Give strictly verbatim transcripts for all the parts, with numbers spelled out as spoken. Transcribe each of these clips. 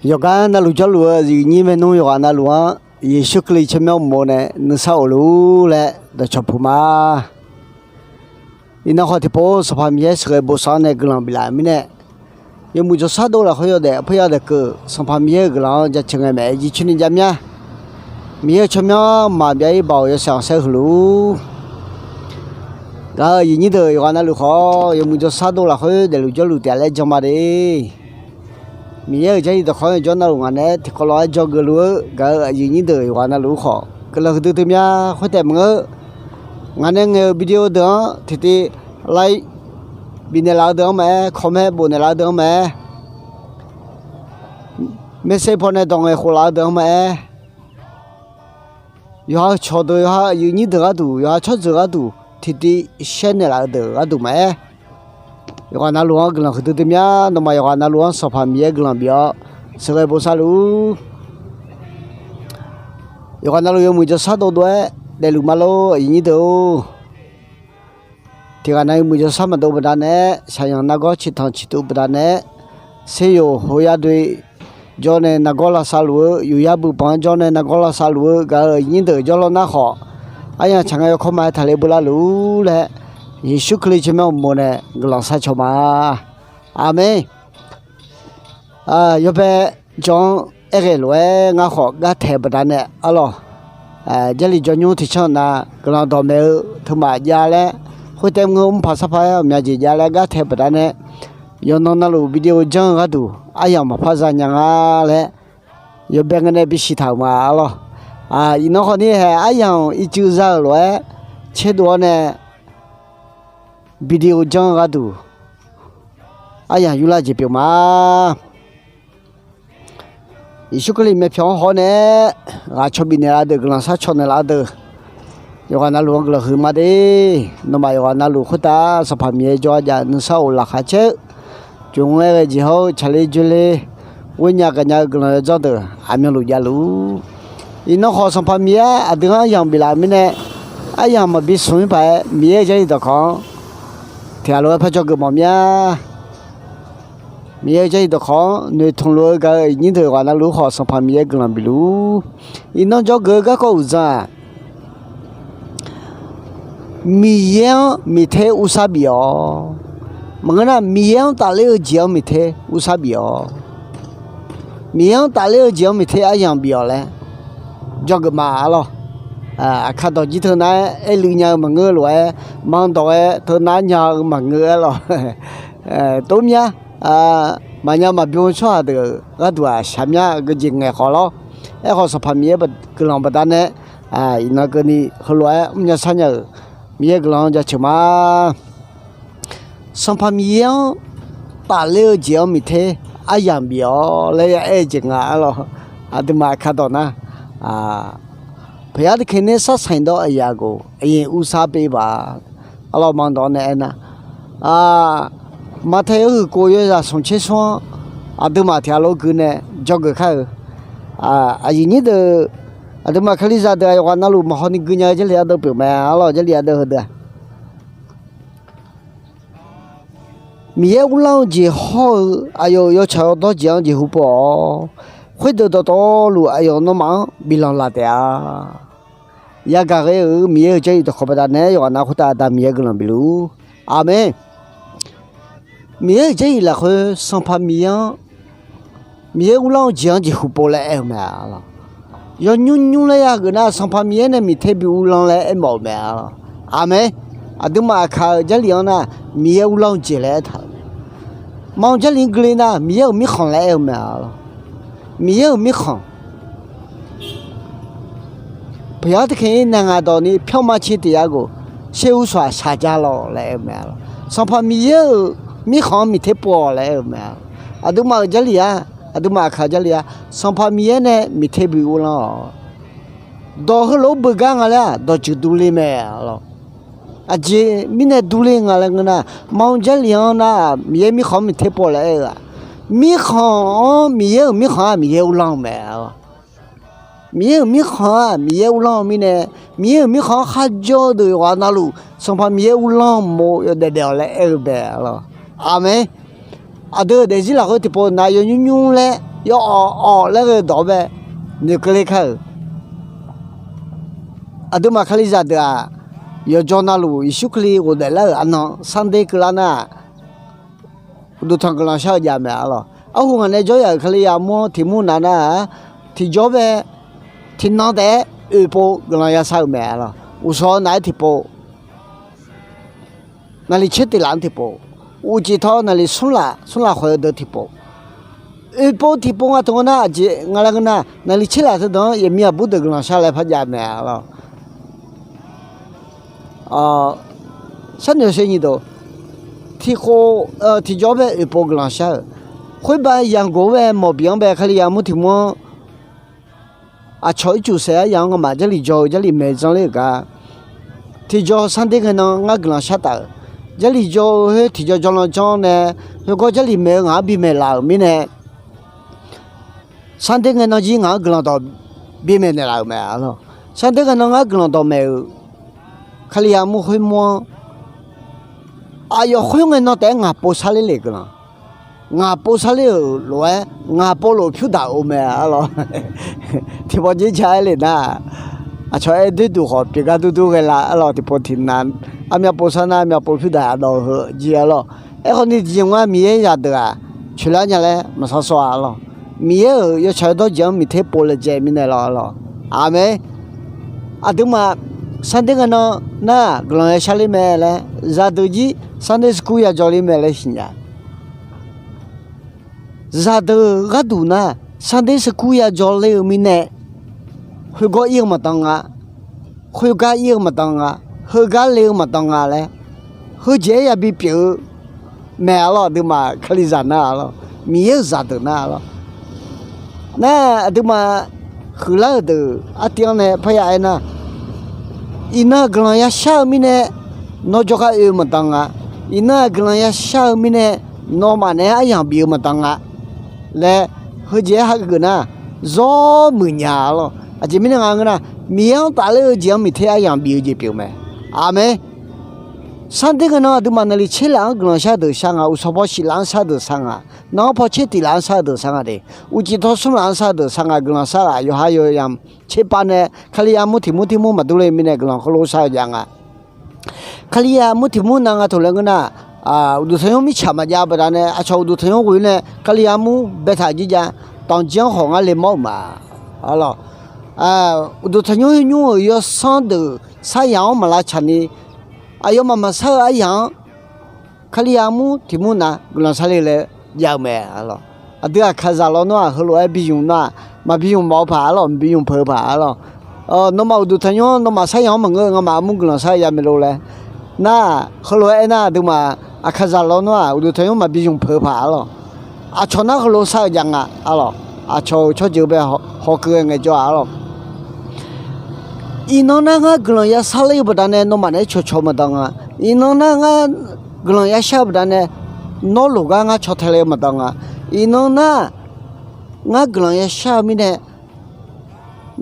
Yawqgar navluf jawrluf-eu aqyuif nyir maernmr yawqghaq navluf-anr, Yeqsur Kali tsawrmyanr uqmov nae nuisar of luf-ur laer dawqcawq puq ma. Iqnan khawf tiqpov Sanqpaq Miqyaer sheuqghae bosav-anr nae guiqlanq biflaf-euq mirnae, yawmuiq jawrshar dov lafkhoer yawdaef aqpoer yadaef keuv Sanqpaq Miqyaer-euq guiqlanq-anr jaceuq ngae maeq-aer jircoer ni jav mya. Miqyaer-euq tsawrmyanr maqbyav-ir baoq yawshaef khanqsaer huiq luf-ur. Gaq-eu aqyuif nyir deuq yawqghaq navluf khawf, yawmuiq jawrshar dov lafkhoer daefluf jawrluf taef-a laer jan ma de. Miqyaer-euq jarlif dawqkawq-anr yawjawr navluf ngaq naeq-aer tiqkawv lof-aer dzawgeuf luf-eu gaq-eu aqyuif nyir deuq yawqghaq navluf-ur khawf, guiqlanq huiqdui dui mya. Khoertaef maqngeur, ngaq nae ngaeq-eu video deuq-anr tiqtiv like bifnaeq laf-eu deuq-anr maqaer, comment bofnaeq laf-eu deuq-anr maqaer, message paw nae dawq ngaeq khof laf-eu deuq-anr maqaer, yawqha-euq cawqdeuq, yawqha aqyuif nyir deuq gharduq, yawqha tsawrjeuq gharduq tiqtiv share naeq laf-eu deuq gharduq maqaer, yawqghaq navluf-anr guiqlanq huiqdui dui mya. Nawmaf yawqghaq navluf-anr Sanqpaq Miqyaer guiqlanq bif-awr sheuqghae bosav luf-ur. Yawqghaq navluf yawmuiq jawrshar dov dov-aer daefluf ma lor, aqyuif nyir deuq-or. Tiqghaq nav yawmuiq jawrshar maqdov baqdanae, shaqyanq nargawr ciqtanq ciqtuv baqdanae, seryoq hoyar doe jawr nae nargawr lavsav luf-eu, yuqyar buiqpanq-anr jawr nae nargawr lavsav luf-eu gaq-eu aqyuif nyir deuq jawrlawr nar khawf, aryamq tsaq ngae yawkawr ma-aer taqler beular luf-ur laer, Yeqsur Kali tsawrmyanr uqmov nae guiqlanq sharcaw ma. Aqmeq. Yawbae jawr-anr aerghae lof-aer ngar khawf gartaeq baqdanae arlawq, jarlif jawrnymr tiqcanr nav guiqlanq dawqmaeq-eu teumaf jav laer, khoertav mr-eu mrpaq sarpaq-aer ghawqmya jeq jav laer gartaeq baqdanae, yawqnan navluf video janr-eu gharduq aryamq maqpar za nya nga laer, yawbae ngae nae bisiq taq-euq ma arlawq. Iqnan khawf ni hae aryamq ircuf za-euq lof-aer tserdov-awr nae video janr-eu gharduq aryamq yurlar jeq pyeuf ma. Yeqsur Kali myavpyawq-anr haw-awr nae ghaq caw bifnaeq laf deuq, guiqlanq sharcaw naeq laf deuq, yawqghaq navluf-anr guiqlanq huiq ma de. Nawmaf yawqghaq navluf khoertav Sanqpaq Miqyaer jawr-a jav nuisar of laqkhaq caer-eu, jmq-aer ghae jeq hawr-eu tsaqler dzoerler ghoer nya gaqnya-eu guiqlanq yawdzanr deuq aqmyanluf javluf-ur. Iqnan khawf Sanqpaq Miqyaer aqdui-anr aryamq biflaf-euq mirnae, aryamq maqbi smq-ir paq-aer Miqyaer-euq jarlif dawqkawq-anr tiqghaq lof-aer par dzawgeuf mawf mya. Miqyaer-euq jarlif dawqkawq-anr noeqtmq luf-eu gaq-eu aqyuif nyir deuq yawqghaq navluf-ur khawf, Sanqpaq Miqyaer guiqlanq bifluf-ur. Iqnan dzawgeuf-eu garkawv uqdzan-aq, Miqyaer-anr miqter uvsar bif-awq. Maqngeur nar, Miqyaer-anr tafler-eu jeq-anr miqter uvsar bif-awq. Miqyaer-anr tafler-eu jeq-anr miqter aryamq bif-awq laer dzawgeuf ma arlawq. Aqkar dawq jir teunav-aer aerluiv nya-eu maqngeur lof-aer, manr dawq-aer teunav nya-eu maqngeur arlawq. Tov mya, maqnya maqbyan-eu tsawrhaq deuq gharduq-aq shaqmyar geujeq ngaeq khawf lawr. Aerkhawf Sanqpaq Miqyaer guiqlanq baqdanae, iqnan keuvni heulof-aer mrnya sharnya-euq Miqyaer guiqlanq-anr jaceuq ma. Sanqpaq Miqyaer-anr tafler-eu jeq-anr miqter aryamq bif-awq laer ya aer-eu jeq nga arlawq. Aqduimaf aqkar dawq nar, พระธรรมขันธ์ในสาสายดอกอายาโก အရင်ဦးစားပေးပါ arlawq manr dawq-anr nae aernar, Maqtaeq yawhuiq kof yawzaq smq tser smr-anr aqduimaf tiqghaq lof gui nae dzawgeuf kar-eu. Aqyuif nyir deuq, aqduimaf kalizaq deuq-aq yawqghaq navluf maqhaw ni gui nya-eu jarlif ardeuv pyeuf mae arlawq. Jarlif ardeuv heudeuq-aq, Miqyaer uvlanr-eu jeq hawr-eu aqyawf-euq yawtsaq yawdawr jeq-anr jeqhu pov-awq. Khoerdeuq dawqtawvluf aqyawf nawmaf-anr biflanq laf taef-a. Yagaq ghae-euq Miqyaer-euq jarlif dawqkawq baqdanae yawqghaq nav khoertav Aqda Miqyaer guiqlanq bifluf-ur. Aqmeq. Miqyaer-euq jarlif lafkhoer Sanqpaq Miqyaer-anr, Miqyaer uvlanr-eu jeq-anr jeqhu pov laer aer-eu mae arlawq. Yawnymr nymr laer ya geuf nar Sanqpaq Miqyaer nae miqter bi uvlanr laer aermawf-euq mae arlawq. Aqmeq. Aqduimaf aqkaq-euq jarlif-anr nar Miqyaer uvlanr-eu jeq laer aertaq-euq mae. Maqanr jarlif-anr guiqle nar Miqyaer-euq mirkhanq laer aer-eu mae arlawq. Miqyaer-euq mirkhanq พระธรรมขันธ์ในสาสายดอกนี้ ဖြောင့်မတ်ခြင်းတရားကို ရှေးဦးစွာ ဆင်ခြင်လော့ laer aer-eu mae arlawq. Sanqpaq Miqyaer-euq mirkhanq-anr miqter pov-awq laer aer-eu mae arlawq. Aqduimaf-euq jarlif-aq, aqduimaf aqkaq jarlif-aq, Sanqpaq Miqyaer nae miqter bi uvlanr-awq. Dawq heulof-aer beugar nga laer-aq, dawqtsuif durler mae arlawq. Aqjeq mirnae durler nga laer ngeur nar, maqanr jarlif-anr nar-aq Miqyaer mirkhanq-anr miqter pov laer aer-eu-aq, mirkhanq-anr Miqyaer-euq mirkhanq-aq Miqyaer uvlanr-eu mae arlawq. Miqyaer-euq mirkhanq-aq Miqyaer uvlanr-eu mirnae, Miqyaer-euq mirkhanq-anr kharjawr-eu deuq yawqghaq navluf Sanqpaq Miqyaer uvlanr-eu mov yawdaef daef-awq laer aer-eu mae arlawq. Aqmeq. Aqdui-euq daefzir lafkhoer tiqpov nav yawnymr nymr laer yawawf awf laer ghae-eu dawq-anr bae noeqkeuv le kar-euq. Aqduimaf Kalizaq deuq-aq, yawqjawr navluf Yeqsur Kali ghofdaef lar-euq arnan sanrder keuvlar nar-aq, uqduq tanq guiqlanq shar-eu jav mae arlawq. Arhu ngaq nae jawryaf-euq Kalizaq armur-anr tiq mur nav nar-aq, tiqjawr bae tiqnan taef-aer oeqpov guiqlanq yashar-eu mae arlawq. Uqshawq-eu naf-aer tiqpov, naqliq tser tiq laf-anr tiqpov, uqcif taw naqliq smr laf smr laf khawf-eu deuq tiqpov, oeqpov tiqpov nga taq nga nar, aqjeq nga laer ngeur nar, naqliq tser laf teudeuq-anr yaqmir aqbur deuq guiqlanq shar laer par jav mae arlawq. Sharnoeq sher nyiq dof, tiqkhof, tiqjawr bae oeqpov guiqlanq shar-euq. Khoerbav yaqgoq-anr bae mawqbif-anr bae Kalizaq armur tiq mur-anr aqcawq ircuf saef aryaq-anr ngamaf Jarlif jawr-eu Jarlif maeq-eu janr ler-euq gar, tiqjawr sanrder ngaenan ngar guiqlanq shar taf-euq. Jarlif jawr-eu khoer tiqjawr jawrlan janr nae, khoergawr Jarlif maeq-eu ngaq-anr bimaeq laf-euq mirnae, sanrder ngaenan jir ngaq-anr guiqlanq dawq bimaeq naeqlaf-euq mae arlawq. Sanrder ngaenan ngar guiqlanq dawq maeq-euq Kalizaq armur khoer mur-anr, aqyawf khoer ngaenan taef-aer ngaq pov sharler le guiqlanq. Ngaq pov sharler-euq lof-aer ngaq pov lof pyur daq-eu mae arlawq. Tiqpawf dzer ja-aer le nar, aqcawq aer doer duq khawf pyeuf gar durdur ghae la arlawq. Tiqpov tiqnan armyav pov shar nar armyav pov pyur daq dawq-eu heu jir arlawq. Aerkhawf ni tiqjeq nga Miqyaer zaqdeuq-aq coeqlar nya laer maqsar sawr-a arlawq. Miqyaer-euq yawtsaq yawdawr jeq-anr miqter pov laejae mirnae lawr arlawq. Aqmeq. Aqduimaf sanrder ngaenan nar-aq guiqlanq yashar ler mae laer zaqdeuq jir sanrder skur yajawr ler mae laer siqnya. Zaqdeuq gharduq nar, sanrder skur yajawr ler-eu mirnae, khoergawr ir-eu maqdan nga, khoergar ir-eu maqdan nga, heugar le-eu maqdan nga laer, heujeq-aer yabi pyeuf-eu mae arlawq. Aqduimaf Kalizaq nar arlawq, Miqyaer-euq zaqdeuq nar arlawq. Nar aqduimaf huiqlar-euq deuq artiv-anr nae parya aernar, iqnan guiqlanq yashar-eu mirnae nawr jawrgar oe-eu maqdan nga. Iqnan-aq guiqlanq yashar-eu mirnae nawmaf naeq-aer aryamq bif-eu maqdan nga laer, heujeq-aer hageuf nar, zawr muiq nya arlawq. Aqjeq mirnae nga ngeur nar, Miqyaer-anr tafler-eu jeq-anr miqter aryamq bif-eu jeq pyeuf mae. Aqmeq. Sanrder ngae nan aqduimaf naqliq tser laf-anr guiqlanq shar-eu deuq shar nga, uqshawq paw shif laf-anr shar-eu deuq shar nga, nanr paw tser tiq laf-anr shar-eu deuq shar nga de, uqcif tawr smr laf-anr shar-eu deuq shar nga, guiqlanq shar ghaq yawqha yawqyamq tserpav nae Kalizaq armur tiq mur tiq mur maqdur le mirnae guiqlanq heulof shar-eu jav nga. Kalizaq armur tiq mur nav nga taq laer ngeur nar, uqduq tanqnymr mirtsaq maqjav baqdanae aqcawq uqduq tanqnymr ghoe nae Kalizaq armur baetaq jir jav, danqjir-anr khawf ngar le mawr-euq ma. Arlawq, uqduq tanqnymr khoernymr-euq yawsanr deuq saryaq-anr maqlavtsaq ni, aqyawfmaf maqshar-eu aryaq-anr Kalizaq armur tiq mur nav guiqlanq shar le laer jav-eu mae. Arlawq, aqdui aqkaqzaq lawnmr-aq heulof-aer bi zmq nar-aq, maqbi zmq mawf-eu paq arlawq, maqbi zmq peuq-eu paq arlawq. Nawmaf uqduq tanqnymr nawmaf saryaq-anr maqngeur-eu ngamaf armur guiqlanq shar ya maeq lor laer nar, heulof-aer aernar aqduimaf aqkaqzaq lawnmr-aq uqduq tanqnymr maqbi zmq peuq-eu paq arlawq. Aqcawq nar heulof shar-eu jav nga arlawq. Aqcawq-euq tsawrjeuq bae hawkeuv-aer ngaejawr-a arlawq. Iqnan nar ngar guiqlanq yashar ler-eu baqdanae nawmaf naeq-aer cawqcawq maqdan nga. Iqnan nar ngar guiqlanq yashar-eu baqdanae nawr loq gar ngar caw tae le-eu maqdan nga. Iqnan nar ngar guiqlanq yashar-eu mirnae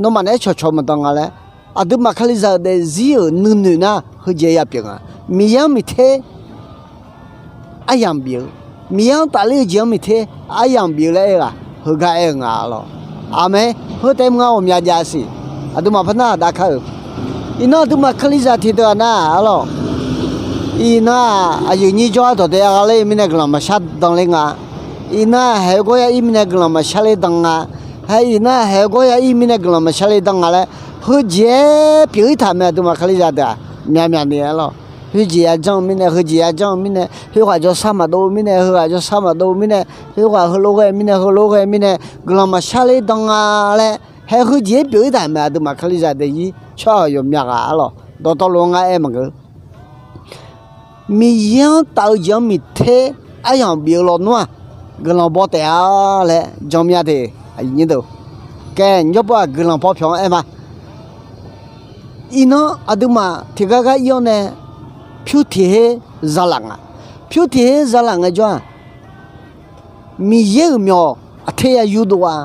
nawmaf naeq-aer cawqcawq maqdan nga laer, aqduimaf Kalizaq-euq daefzir-euq nuinoeq nar heujeq ya pyeuf nga. Miqyaer-anr miqter aryamq bif-eu, Miqyaer-anr tafler-eu jeq-anr miqter aryamq bif-eu laer aer-eu ghaq heugar aer-eu nga arlawq. Aqmeq. Heu taef mr ngar ghawqmya jav siq. Aqduimaf par nar aqda kar-euq. Iqnan aqduimaf Kalizaq tiqdeuq-aq nar arlawq, iqnan-aq aqyuif nyir jawr-ar dawqdae gha ler-eu mirnae guiqlanq maqshar dan ler nga. Iqnan-aq haeq-eu gawr ya ir mirnae guiqlanq maqshar ler dan nga. Hae iqnan-aq haeq-eu gawr ya ir mirnae guiqlanq maqshar ler dan nga laer, heujeq-aer pyeuf-ir taq mae. Aqduimaf Kalizaq deuq-aq myaqmyaq ni arlawq, heujeq ya janr-eu mirnae, heujeq ya janr-eu mirnae, heughaq jawrshar maqdov-eu mirnae, heughaq jawrshar maqdov-eu mirnae, heughaq heulof ghae mirnae, heulof ghae mirnae guiqlanq maqshar ler dan nga laer, hae heujeq-aer pyeuf-ir taq mae. Aqduimaf Kalizaq daefzir tsawrhaq yawqmya ghaq arlawq, dawqtawvluf-anr ngar aer maqngeur. Miqyaer-anr taf-eu jeq-anr miqter aryamq bif-eu lawnmr-aq guiqlanq baw taef-a laer janmya de. Kae, yawrpov-aq guiqlanq paw pyawq-anr aer ma. Iqnan aqduimaf tiqgar gar ir-awr nae pyur tiq her zalaf nga. Pyur tiq her zalaf ngaejawr-aq, Miqyaer-euq myawq aqter ya yurdov-a.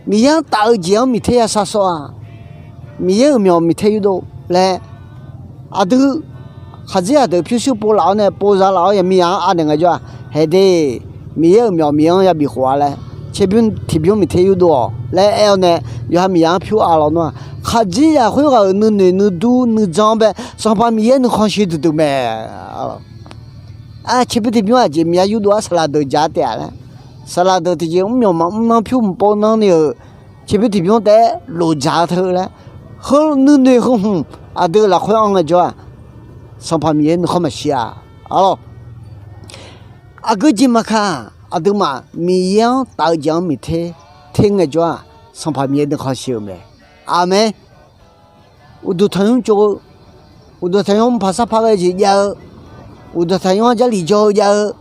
Miqyaer-anr taf-eu jeq-anr miqter ya sharsawr-a. Miqyaer-euq myawq miqter yurdov laer, aqdui khaqdzerzaq deuq pyurshuir pov laf-awr nae pov za laf-awr yaqmiqyaq-anr anaeq ngaejawr-aq, haeq de. Miqyaer-euq myawq Miqyaer-anr yabif khof-a laer, tserbymr tiqbymr miqter yurdov-awq laer aer-awr nae, yawqha Miqyaer-anr pyur-a lawnmr-aq, khaqdzerzaq khoerghaq-euq nuinoeq nuidur nuijan bae Sanqpaq Miqyaer nuikhanr shir duidui mae. Tserbymr tiqbymr aqjeq Miqyaer yurdov-aer saqlaq deuq jaq-a taef-a laer, saqlaq deuq tiqjeq mrmyawq maqmr nanr pyur mqpov nanr ni-euq tserbymr tiqbymr taef-aer lof jaq-eu teu laer, heu nuinoeq heu hmq aqdui lafkhoer anr ngaejawr-aq, Sanqpaq Miqyaer nuikhanr maqshir-a. Arlawq, aqgeu jeq maqkaq, aqduimaf Miqyaer-anr taf-eu jeq-anr miqter ter ngaejawr-aq, Sanqpaq Miqyaer nuikhanr shir-eu mae. Aqmeq. Uqduq tanqnymr tsov-eu, uqduq tanqnymr mqpaq sarpaq ghae jeq jav-eu, uqduq tanqnymr-anr Jarlif jawr-eu jav-eu,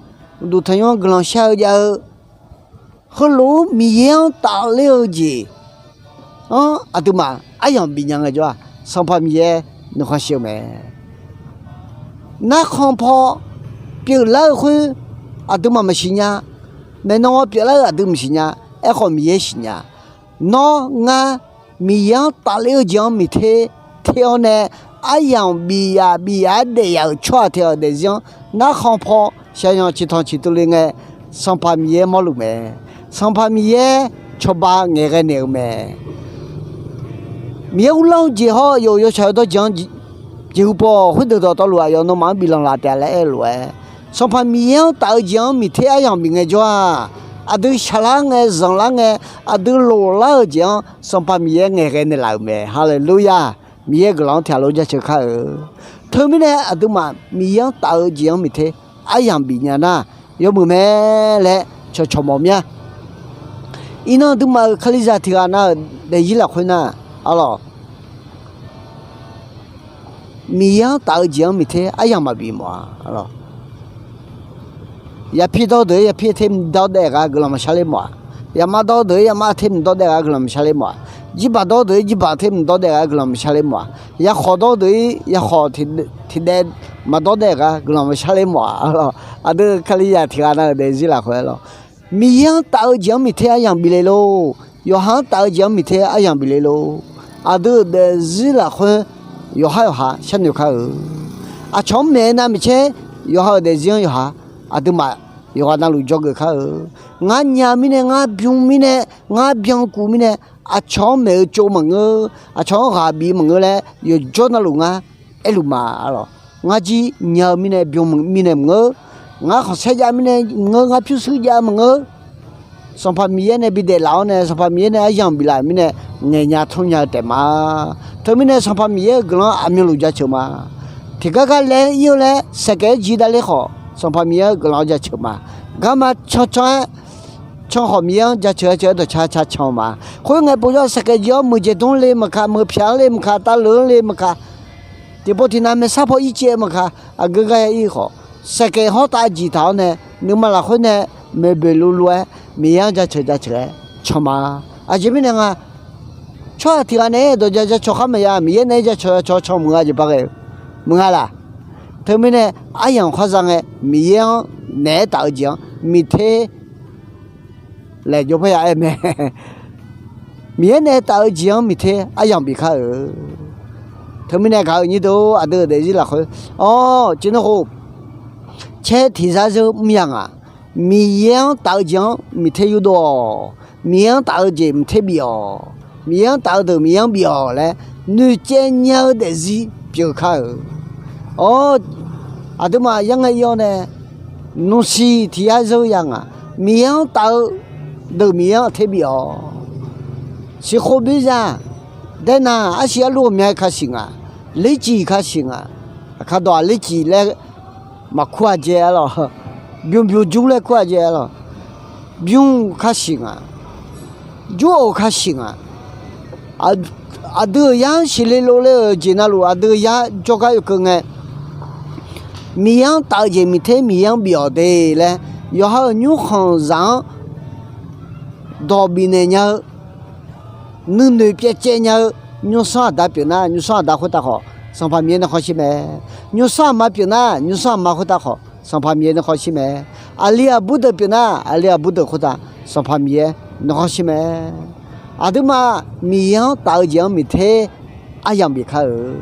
uqduq tanqnymr-anr guiqlanq shar-eu jav-eu, heulof-aer Miqyaer-anr tafler-eu jeq-anr aqduimaf aryamq bifnya ngaejawr-aq, Sanqpaq Miqyaer nuikhanr shir-eu mae. Narkhan paw pyeuflar-eu khoer aqduimaf maqsiq nya. Maeqnan pyeuflar-eu aqdui maqsiq nya. Aerkhawf Miqyaer siqnya. Nawr ngar Miqyaer-anr tafler-eu jeq-anr miqter ter-awr nae, aryamq bif yaf bif yaf-aer daef yaf-euq tsawrhaq tiq ghaq-euq daefzir-anr narkhan paw shaqzanq ciqtanq ciqtuv le ngae, Sanqpaq Miqyaer mawrluf mae. Sanqpaq Miqyaer cawba ngaeqghae naeq-eu mae. Miqyaer uvlanr-eu jeq hawr-eu yawqyawq shaq-eu dawrjeq-anr jeqhu paw khoerdeuq dawqtawvluf aqyawf nawmaf-anr biflanq laf taef-a laer aer-eu lof-aer, Sanqpaq Miqyaer-anr taf-eu jeq-anr miqter aryamq bif ngaejawr-aq, aqdui shaqlar ngae zanqlar ngae, aqdui loqlar-euq jeq-anr Sanqpaq Miqyaer ngaeqghae naeqlaf-euq mae. Haleluya! Miqyaer guiqlanq-anr tiqghaq lof jaceuq kar-eu. Teumirnae aqduimaf Miqyaer-anr taf-eu jeq-anr miqter aryamq bifnya nar, yawmuiq mae laer cawqcawq mawf mir-a. Iqnan aqduimaf-euq Kalizaq tiqghaq nav-euq daefzir lafkhoer nar, arlawq, Miqyaer-anr taf-eu jeq-anr miqter aryamq maqbif mawf-a. Arlawq, yapir dawr deuq-ir yapir ter mqdawr daef gar guiqlanq maqshar ler mawf-a. Yaqma dawr deuq-ir yaqma ter mqdawr daef gar guiqlanq maqshar ler mawf-a. Jirbaq dawr deuq-ir jirbaq ter mqdawr daef gar guiqlanq maqshar ler mawf-a. Yaqkhawq dawr deuq-ir yaqkhawq tiqdaev maqdawr daef gar guiqlanq maqshar ler mawf-a. Arlawq, aqdui Kalizaq tiqghaq nav-euq daefzir lafkhoer arlawq, Miqyaer-anr taf-eu jeq-anr miqter aryamq bif le lor. Yawqha-anr taf-eu jeq-anr miqter aryamq bif le lor. Aqdui-euq daefzir lafkhoer yawqhar yawqha sharnoeq kar-eu. Aqcawq-anr maeq-eu navmaqtser, yawqha-euq daefzir-anr yawqha aqduimaf yawqghaq navluf dzawgeuf kar-eu. Ngar nya mirnae, ngar bym mirnae, ngar byankuf mirnae, aqcawq-anr maeq-eu tsov maqngeur, aqcawq-anr ghaq bif maqngeur laer yawqjawr navluf ngar aerluf ma. Arlawq, ngar jir nya-eu mirnae bym mirnae maqngeur, ngar khanqsaer jav mirnae maqngeur, ngar pyurshuir jav maqngeur, Sanqpaq Miqyaer nae bidaef laf-awr nae, Sanqpaq Miqyaer nae aryamq biflaf mirnae ngaeqnya tmrnya-eu taef ma. Teumirnae Sanqpaq Miqyaer-euq guiqlanq-anr aqmyanluf jaceuq ma. Tiqgar gar laer ir-eu laer saeqkaeq-aer jir davler khawf, Sanqpaq Miqyaer-euq guiqlanq-anr jaceuq ma. Garma cancan-aer can khawf Miqyaer-anr jaceuq-aer ceuq-aer dawqcar car can-eu ma. Khoerngae povjawr saeqkaeq jir-awr meuq jaeqdmr le maqka, meuq pyaq-anr le maqka, tavleuq-anr le maqka, tiqpov tiqnav maeqsar paw ircaev maqka, aqgeu gar ya ir khawf, saeqkaeq hawr tav jiq taq-awr nae, nuima lafkhoer nae maeqboeq luvluv-aer Miqyaer-anr jaceuq jaceuq-aer can ma. Aqjeq mirnae nga, tsawrhaq tiqghaq naeq-aer dawq ja jacawq khar maqya, Miqyaer naeq-aer jacawq jacawq can maqnga jeq ba ghae-eu maqnga laq. Teumirnae aryamq khar za ngae, Miqyaer-anr naeq-aer taf-eu jeq-anr miqter laeq jawr parya aer mae. Miqyaer nae taf-eu jeq-anr miqter aryamq bif kar-eu. Teumirnae gaq-euq nyir deuq-or, aqdui-euq daefzir lafkhoer, awr, ceuqnawr khof, caer tiqzar zeur mr ya ngaq, Miqyaer-anr taf-eu jeq-anr miqter yurdov-awq. Miqyaer-anr taf-eu jeq miqter bif-awq. Miqyaer-anr taf-eu deuq Miqyaer-anr bif-awq laer noeqcaev nya-eu daefzir pyeuf kar-eu. Awr, aqduimaf yar ngae ir-awr nae, nmrsiq tiqyar zeur ya ngaq, Miqyaer-anr taf-eu deuq Miqyaer-anr ter bif-awq. Siqkhov byaer za, daernav arsiq arluf ghawqmya ka siq ngaq, lerciq ka siq ngaq, aqkar dawq-aq lerciq laer maqkur-a jae arlawq, bym bymq jur laer kur-a jae arlawq, bym ka siq ngaq, jur-euq ka siq ngaq, aqdui-euq yar-anr siqle lov le-euq jeq navluf aqdui-euq yar jawrgar yawkeuv ngae, Miqyaer-anr taf-eu jeq miqter Miqyaer-anr bif-awq de laer, yawqha-euq nymrkhanq zaq-anr dawq bifnaeq nya-eu, nuinoeq pyaevcaev nya-eu, nymrsanr aqda pyeuf nar, nymrsanr aqda khoertav khawf, Sanqpaq Miqyaer nuikhanr shir mae. Nymrsanr aqma pyeuf nar, nymrsanr aqma khoertav khawf, Sanqpaq Miqyaer nuikhanr shir mae. Aqli aqbur deuq pyeuf nar, aqli aqbur deuq khoertav, Sanqpaq Miqyaer nuikhanr shir mae. Aqduimaf Miqyaer-anr taf-eu jeq-anr miqter aryamq bif kar-eu.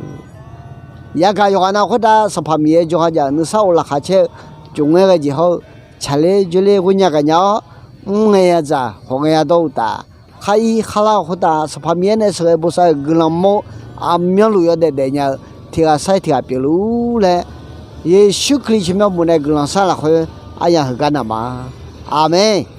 Yagaq yawqghaq nav khoertav Sanqpaq Miqyaer jawrgar jav-eu nuisar of laqkhaq caer-eu, jmq ngaer ghae jeq hawr-eu, tsaqler dzoerler ghoer nya gaqnya-awr, mr ngae yadzaq hawq ngae yadawr uqtaf, khar ir khar lar-euq khoertav Sanqpaq Miqyaer nae sheuqghae bosav-euq guiqlanq mawr aqmyanluf yawdaef daefnya-eu tiq ghaq sair tiq ghaq pyeufluf laer, Yeqsur Kali tsawrmyanr bof nae guiqlanq shar lafkhoer aryamq heugar naq ma. Aqmeq.